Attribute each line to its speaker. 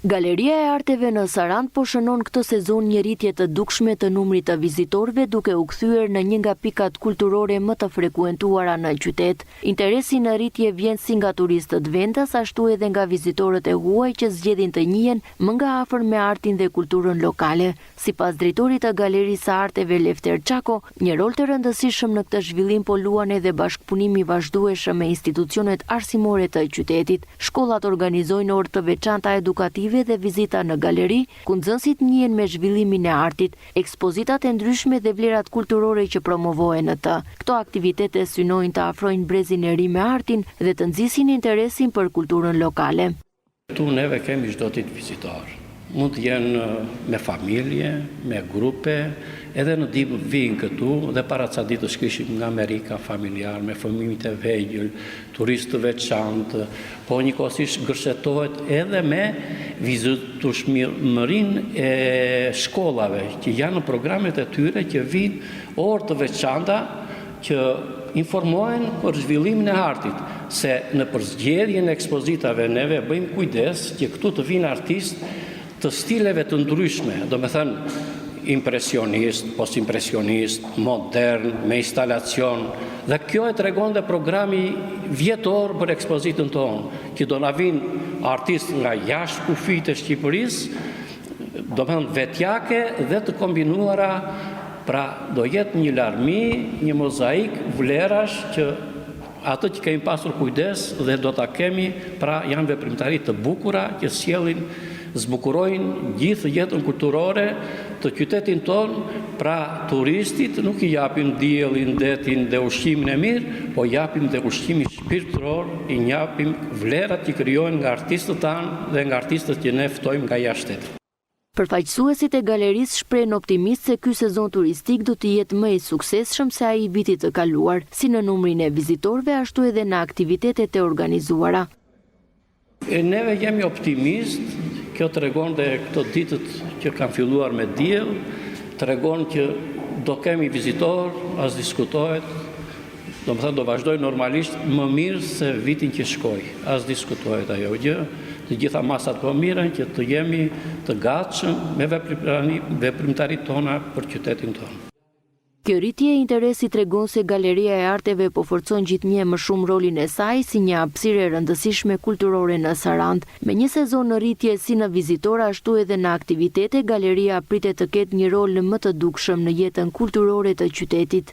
Speaker 1: Galeria e Arteve në Sarandë po shënon këtë sezon një rritje të dukshme të numrit të vizitorëve duke u kthyer në një nga pikat kulturore më të frekuentuara në qytet. Interesi në rritje vjen si nga turistët vendas ashtu edhe nga vizitorët e huaj që zgjedhin të njihen më nga afër me artin dhe kulturën lokale. Sipas drejtorit të Galerisë së Arteve Lefter Çako, një rol të rëndësishëm në këtë zhvillim po luan edhe bashkëpunimi i vazhdueshëm me institucionet arsimore të qytetit. Shkollat organizojnë orë të veçanta edukative dhe vizita në galeri, ku nxënësit njihen me zhvillimin e artit, ekspozitat e ndryshme dhe vlerat kulturore që promovohen në të. Këto aktivitete synojnë të afrojnë brezin e ri me artin dhe të nxisin interesin për kulturën lokale.
Speaker 2: Këtu neve kemi çdo ditë vizitorë. Mund të jenë me familje, me grupe, edhe në dimër vijnë këtu dhe para ca ditësh kishim nga Amerika familjarë me fëmijët e vegjël, turistë të veçantë, po njëkohësisht gërshetohet edhe me vizitueshmërinë e shkollave që janë në programet e tyre që vijnë orë të veçanta që informohen për zhvillimin e artit, se në përzgjedhjen e ekspozitave neve bëjmë kujdes që këtu të vijnë artistë të stileve të ndryshme, domethënë impresionist, postimpresionist, modern, me instalacion, dhe kjo e tregon dhe programi vjetor për ekspozitën tonë, që do na vijnë artistë nga jashtë kufijtë e Shqipërisë, domethënë vetjake dhe të kombinuara, pra do jetë një larmi, një mozaik vlerash që atë që kemi pasur kujdes dhe do ta kemi, pra janë veprimtari të bukura që sjellin, zbukurojnë gjithë jetën kulturore të qytetin tonë, pra turistit nuk i japim diellin, detin dhe ushqimin e mirë, po japim dhe ushqimin shpirtëror, i japim vlerat që krijohen nga artistët tanë dhe nga artistët që ne ftojmë nga jashtë shtetit.
Speaker 1: Përfaqësuesit e galerisë shprehen optimistë se ky sezon turistik do të jetë më i suksesshëm se ai i vitit të kaluar, si në numrin e vizitorëve ashtu edhe në aktivitetet e organizuara.
Speaker 2: Neve jemi optimistë, kjo tregon dhe këto ditët që kanë filluar me diell, tregon që do kemi vizitorë, as diskutohet, Domethënë do vazhdojë normalisht më mirë se vitin që shkoi. As diskutohet ajo gjë. Të gjitha masat po merren që të jemi të gatshëm me veprimtaritë tona për qytetin tonë.
Speaker 1: Kjo rritje e interesit tregon se Galeria e Arteve po forcon gjithnjë e më shumë rolin e saj si një hapësirë e rëndësishme kulturore në Sarandë. Me një sezon në rritje si në vizitorë ashtu edhe në aktivitete, galeria pritet të ketë një rol më të dukshëm në jetën kulturore të qytetit.